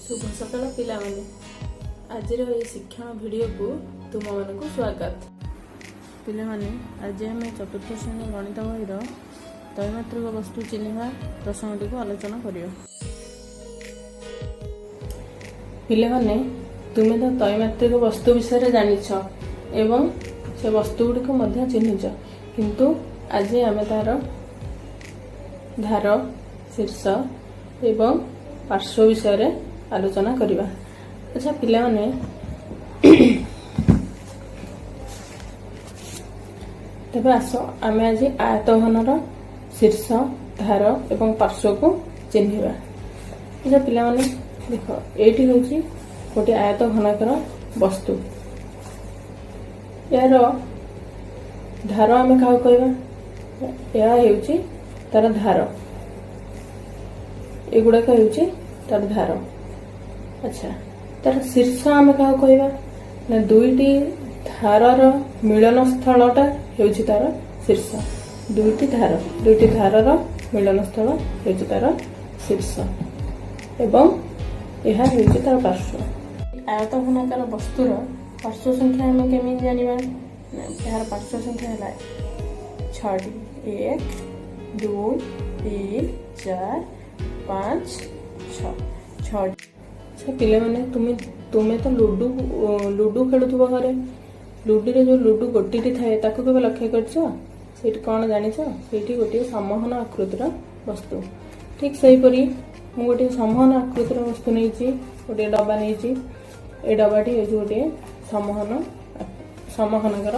ଶୁଭ ସକାଳ ପିଲାମାନେ। ଆଜିର ଏହି ଶିକ୍ଷଣ ଭିଡ଼ିଓକୁ ତୁମମାନଙ୍କୁ ସ୍ୱାଗତ। ପିଲାମାନେ, ଆଜି ଆମେ ଚତୁର୍ଥ ଶ୍ରେଣୀ ଗଣିତ ବହିର ତ୍ରୈମାତ୍ରିକ ବସ୍ତୁ ଚିହ୍ନିବା ପ୍ରସଙ୍ଗଟିକୁ ଆଲୋଚନା କରିବା। ପିଲାମାନେ, ତୁମେ ତ ତ୍ରୈମାତ୍ରିକ ବସ୍ତୁ ବିଷୟରେ ଜାଣିଛ ଏବଂ ସେ ବସ୍ତୁ ଗୁଡ଼ିକୁ ମଧ୍ୟ ଚିହ୍ନିଛ, କିନ୍ତୁ ଆଜି ଆମେ ତାର ଧାର, ଶୀର୍ଷ ଏବଂ ପାର୍ଶ୍ୱ ବିଷୟରେ ଆଲୋଚନା କରିବା। ଆଚ୍ଛା ପିଲାମାନେ, ତେବେ ଆସ, ଆମେ ଆଜି ଆୟତଘନର ଶୀର୍ଷ, ଧାର ଏବଂ ପାର୍ଶ୍ୱକୁ ଚିହ୍ନିବା। ଆଚ୍ଛା ପିଲାମାନେ, ଦେଖ, ଏଇଠି ହେଉଛି ଗୋଟିଏ ଆୟତ ଘନାକାର ବସ୍ତୁ। ଏହାର ଧାର ଆମେ କାହାକୁ କହିବା? ଏହା ହେଉଛି ତାର ଧାର। ଏଗୁଡ଼ାକ ହେଉଛି ତାର ଧାର। ଆଚ୍ଛା, ତାର ଶୀର୍ଷ ଆମେ କାହାକୁ କହିବା ନା, ଦୁଇଟି ଧାରର ମିଳନ ସ୍ଥଳଟା ହେଉଛି ତାର ଶୀର୍ଷ। ଦୁଇଟି ଧାରର ମିଳନ ସ୍ଥଳ ହେଉଛି ତାର ଶୀର୍ଷ ଏବଂ ଏହା ହେଉଛି ତାର ପାର୍ଶ୍ୱ। ଆୟତ ଘନାକାର ବସ୍ତୁର ପାର୍ଶ୍ୱ ସଂଖ୍ୟା ଆମେ କେମିତି ଜାଣିବା? ନା, ଏହାର ପାର୍ଶ୍ୱ ସଂଖ୍ୟା ହେଲା ଛଅଟି: 1, 2, 3, 4, 5, 6, ଛଅଟି। ଆଚ୍ଛା ପିଲାମାନେ, ତୁମେ ତ ଲୁଡୁ ଖେଳୁଥିବ ଘରେ। ଲୁଡୁରେ ଯୋଉ ଲୁଡୁ ଗୋଟିଟି ଥାଏ, ତାକୁ କେବେ ଲକ୍ଷ୍ୟ କରିଛ? ସେଇଠି କ'ଣ ଜାଣିଛ? ସେଇଠି ଗୋଟିଏ ସମଘନ ଆକୃତିର ବସ୍ତୁ। ଠିକ୍ ସେହିପରି ମୁଁ ଗୋଟିଏ ସମଘନ ଆକୃତିର ବସ୍ତୁ ନେଇଛି, ଗୋଟିଏ ଡବା ନେଇଛି। ଏ ଡବାଟି ହେଉଛି ଗୋଟିଏ ସମଘନାକାର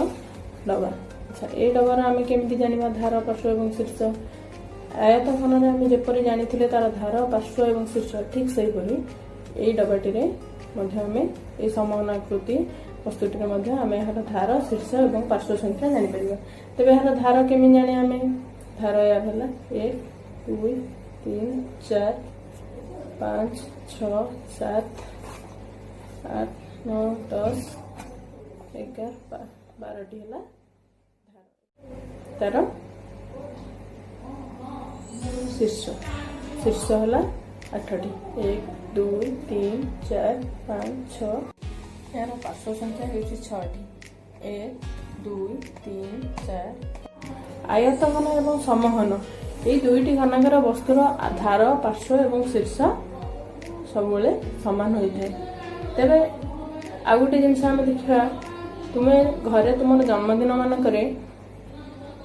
ଡବା। ଆଚ୍ଛା, ଏଇ ଡବାର ଆମେ କେମିତି ଜାଣିବା ଧାର, ପାର୍ଶ୍ୱ ଏବଂ ଶୀର୍ଷ? ଆୟତ ଘନରେ ଆମେ ଯେପରି ଜାଣିଥିଲେ ତାର ଧାର, ପାର୍ଶ୍ୱ ଏବଂ ଶୀର୍ଷ, ଠିକ୍ ସେହିପରି ଏଇ ଡବାଟିରେ ମଧ୍ୟ ଆମେ, ଏଇ ସମଘନ ଆକୃତି ବସ୍ତୁଟିରେ ମଧ୍ୟ ଆମେ ଏହାର ଧାର, ଶୀର୍ଷ ଏବଂ ପାର୍ଶ୍ୱ ସଂଖ୍ୟା ଜାଣିପାରିବା। ତେବେ ଏହାର ଧାର କେମିତି ଜାଣିବା ଆମେ? ଧାର ଏହାର ହେଲା 1, 2, 3, 4, 5, 6, 7, 8, 9, 10, 11, 12ଟି ହେଲା ଧାର। ତାର ଶୀର୍ଷ ହେଲା ଆଠଟି: 1, 2, 3, 4, 5, 6। ଏହାର ପାର୍ଶ୍ୱ ସଂଖ୍ୟା ହେଉଛି ଛଅଟି: 1, 2, 3, 4। ଆୟତଘନ ଏବଂ ସମଘନ, ଏଇ ଦୁଇଟି ଘନାକାର ବସ୍ତୁର ଧାର, ପାର୍ଶ୍ୱ ଏବଂ ଶୀର୍ଷ ସବୁବେଳେ ସମାନ ହୋଇଥାଏ। ତେବେ ଆଉ ଗୋଟେ ଜିନିଷ ଆମେ ଦେଖିବା। ତୁମେ ଘରେ ତୁମର ଜନ୍ମଦିନ ମାନଙ୍କରେ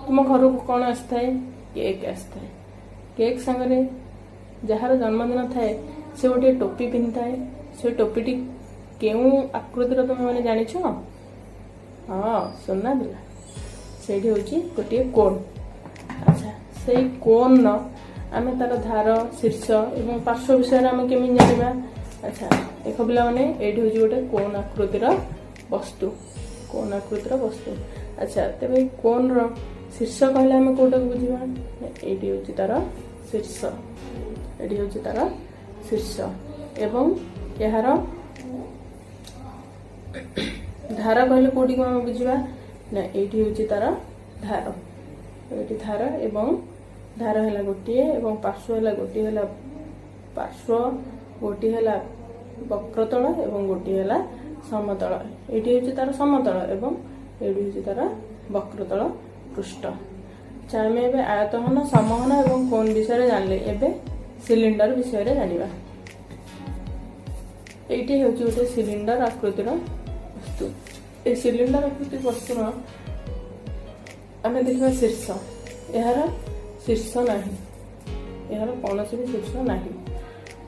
ତୁମ ଘରକୁ କ'ଣ ଆସିଥାଏ? କେକ୍ ଆସିଥାଏ। କେକ୍ ସାଙ୍ଗରେ ଯାହାର ଜନ୍ମଦିନ ଥାଏ, ସେ ଗୋଟିଏ ଟୋପି ପିନ୍ଧିଥାଏ। ସେ ଟୋପିଟି କେଉଁ ଆକୃତିର, ତୁମେ ମାନେ ଜାଣିଛ? ହଁ, ସୁନା ପିଲା, ସେଇଠି ହେଉଛି ଗୋଟିଏ କୋନ୍। ଆଚ୍ଛା, ସେଇ କୋନ୍ର ଆମେ ତାର ଧାର, ଶୀର୍ଷ ଏବଂ ପାର୍ଶ୍ୱ ବିଷୟରେ ଆମେ କେମିତି ଜାଣିବା? ଆଚ୍ଛା, ଦେଖ ପିଲାମାନେ, ଏଇଠି ହେଉଛି ଗୋଟେ କୋନ୍ ଆକୃତିର ବସ୍ତୁ, କୋନ୍ ଆକୃତିର ବସ୍ତୁ। ଆଚ୍ଛା, ତେବେ ଏଇ କୋନ୍ର ଶୀର୍ଷ କହିଲେ ଆମେ କୋଉଟାକୁ ବୁଝିବା? ଏଇଠି ହେଉଛି ତାର ଶୀର୍ଷ, ଏଇଠି ହେଉଛି ତାର ଶୀର୍ଷ। ଏବଂ ଏହାର ଧାର କହିଲେ କୋଉଠିକୁ ଆମେ ବୁଝିବା ନା, ଏଇଠି ହେଉଛି ତାର ଧାର, ଏଇଠି ଧାର। ଏବଂ ଧାର ହେଲା ଗୋଟିଏ ଏବଂ ପାର୍ଶ୍ୱ ହେଲା ଗୋଟିଏ, ହେଲା ପାର୍ଶ୍ୱ ଗୋଟିଏ ହେଲା ବକ୍ରତଳ ଏବଂ ଗୋଟିଏ ହେଲା ସମତଳ। ଏଇଠି ହେଉଛି ତାର ସମତଳ ଏବଂ ଏଇଠି ହେଉଛି ତାର ବକ୍ରତଳ ପୃଷ୍ଠ। ଆଚ୍ଛା, ଆମେ ଏବେ ଆୟତଘନ, ସମଘନ ଏବଂ କୋନ୍ ବିଷୟରେ ଜାଣିଲେ। ଏବେ ସିଲିଣ୍ଡର ବିଷୟରେ ଜାଣିବା। ଏଇଟି ହେଉଛି ଗୋଟେ ସିଲିଣ୍ଡର ଆକୃତିର ବସ୍ତୁ। ଏ ସିଲିଣ୍ଡର ଆକୃତି ବସ୍ତୁର ଆମେ ଦେଖିବା ଶୀର୍ଷ। ଏହାର ଶୀର୍ଷ ନାହିଁ, ଏହାର କୌଣସି ବି ଶୀର୍ଷ ନାହିଁ,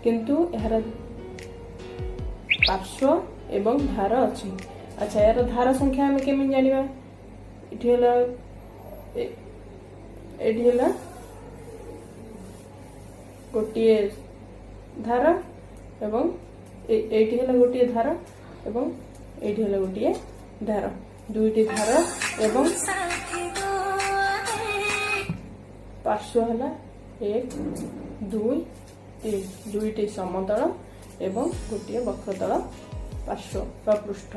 କିନ୍ତୁ ଏହାର ପାର୍ଶ୍ୱ ଏବଂ ଧାର ଅଛି। ଆଚ୍ଛା, ଏହାର ଧାର ସଂଖ୍ୟା ଆମେ କେମିତି ଜାଣିବା? ଏଠି ହେଲା ଗୋଟିଏ ଧାର ଏବଂ ଏଇଠି ହେଲା ଗୋଟିଏ ଧାର ଏବଂ ଏଇଠି ହେଲା ଗୋଟିଏ ଧାର, ଦୁଇଟି ଧାର। ଏବଂ ପାର୍ଶ୍ୱ ହେଲା 1, 2, 3, ଦୁଇଟି ସମତଳ ଏବଂ ଗୋଟିଏ ବକ୍ରତଳ ପାର୍ଶ୍ୱ ବା ପୃଷ୍ଠ।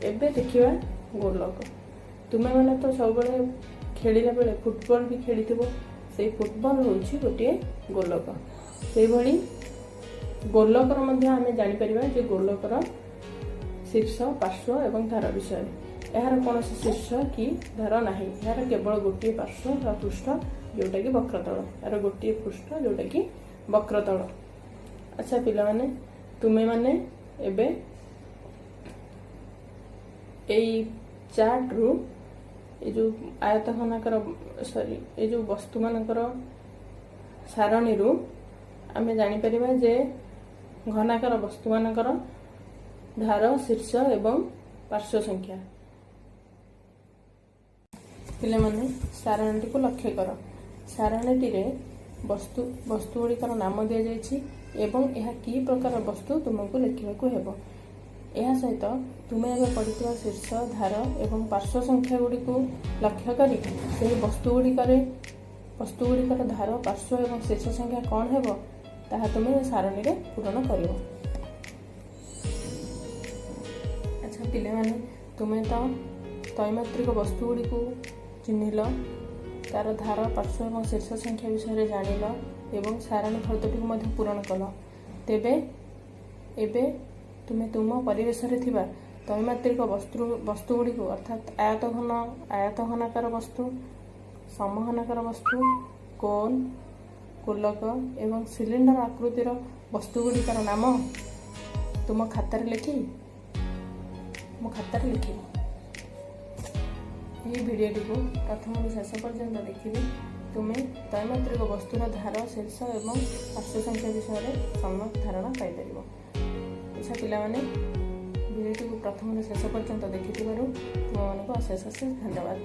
ଏବେ ଦେଖିବା ଗୋଲକ। ତୁମେମାନେ ତ ସବୁବେଳେ ଖେଳିଲା ବେଳେ ଫୁଟବଲ ବି ଖେଳିଥିବ। ସେଇ ଫୁଟବଲ ହେଉଛି ଗୋଟିଏ ଗୋଲକ। ସେଇଭଳି ଗୋଲକର ମଧ୍ୟ ଆମେ ଜାଣିପାରିବା ଯେ ଗୋଲକର ଶୀର୍ଷ, ପାର୍ଶ୍ୱ ଏବଂ ଧାର ବିଷୟରେ। ଏହାର କୌଣସି ଶୀର୍ଷ କି ଧାର ନାହିଁ। ଏହାର କେବଳ ଗୋଟିଏ ପାର୍ଶ୍ୱ ବା ପୃଷ୍ଠ, ଯୋଉଟାକି ବକ୍ରତଳ। ଏହାର ଗୋଟିଏ ପୃଷ୍ଠ, ଯୋଉଟାକି ବକ୍ରତଳ। ଆଚ୍ଛା ପିଲାମାନେ, ତୁମେମାନେ ଏବେ ଏଇ ଚାର୍ଟରୁ, ଏ ଯୋଉ ଆୟତଘନାକାର, ସରି, ଏ ଯୋଉ ବସ୍ତୁମାନଙ୍କର ସାରଣୀରୁ ଆମେ ଜାଣିପାରିବା ଯେ ଘନାକାର ବସ୍ତୁମାନଙ୍କର ଧାର, ଶୀର୍ଷ ଏବଂ ପାର୍ଶ୍ୱ ସଂଖ୍ୟା। ପିଲାମାନେ, ସାରଣୀଟିକୁ ଲକ୍ଷ୍ୟ କର। ସାରଣୀଟିରେ ବସ୍ତୁଗୁଡ଼ିକର ନାମ ଦିଆଯାଇଛି ଏବଂ ଏହା କି ପ୍ରକାର ବସ୍ତୁ ତୁମକୁ ଲେଖିବାକୁ ହେବ। ଏହା ସହିତ ତୁମେ ଏବେ ପଢ଼ିଥିବା ଶୀର୍ଷ, ଧାର ଏବଂ ପାର୍ଶ୍ୱ ସଂଖ୍ୟା ଗୁଡ଼ିକୁ ଲକ୍ଷ୍ୟ କରି ସେହି ବସ୍ତୁଗୁଡ଼ିକର ଧାର, ପାର୍ଶ୍ୱ ଏବଂ ଶୀର୍ଷ ସଂଖ୍ୟା କ'ଣ ହେବ, ତାହା ତୁମେ ସାରଣୀରେ ପୂରଣ କରିବ। ଆଚ୍ଛା ପିଲାମାନେ, ତୁମେ ତ ତ୍ରୈମାତ୍ରିକ ବସ୍ତୁଗୁଡ଼ିକୁ ଚିହ୍ନିଲ, ତାର ଧାର, ପାର୍ଶ୍ୱ ଏବଂ ଶୀର୍ଷ ସଂଖ୍ୟା ବିଷୟରେ ଜାଣିଲ ଏବଂ ସାରଣୀ ଫର୍ଦ୍ଦଟିକୁ ମଧ୍ୟ ପୂରଣ କଲ। ତେବେ ଏବେ ତୁମେ ତୁମ ପରିବେଶରେ ଥିବା ତ୍ରୈମାତ୍ରିକ ବସ୍ତୁଗୁଡ଼ିକୁ, ଅର୍ଥାତ୍ ଆୟତଘନ, ଆୟତଘନାକାର ବସ୍ତୁ, ସମଘନାକାର ବସ୍ତୁ, କୋନ୍, ଗୋଲକ ଏବଂ ସିଲିଣ୍ଡର ଆକୃତିର ବସ୍ତୁଗୁଡ଼ିକର ନାମ ତୁମ ଖାତାରେ ଲେଖି ମୋ ଖାତାରେ ଲେଖିବ। ଏହି ଭିଡ଼ିଓଟିକୁ ପ୍ରଥମରୁ ଶେଷ ପର୍ଯ୍ୟନ୍ତ ଦେଖିଲେ ତୁମେ ତ୍ରୈମାତ୍ରିକ ବସ୍ତୁର ଧାର, ଶୀର୍ଷ ଏବଂ ପାର୍ଶ୍ୱ ସଂଖ୍ୟା ବିଷୟରେ ସମ୍ୟକ ଧାରଣା ପାଇପାରିବ। ଆଚ୍ଛା ପିଲାମାନେ, ଭିଡ଼ିଓଟିକୁ ପ୍ରଥମରୁ ଶେଷ ପର୍ଯ୍ୟନ୍ତ ଦେଖିଥିବାରୁ ତୁମମାନଙ୍କୁ ଅଶେଷ ଅଶେଷ ଧନ୍ୟବାଦ।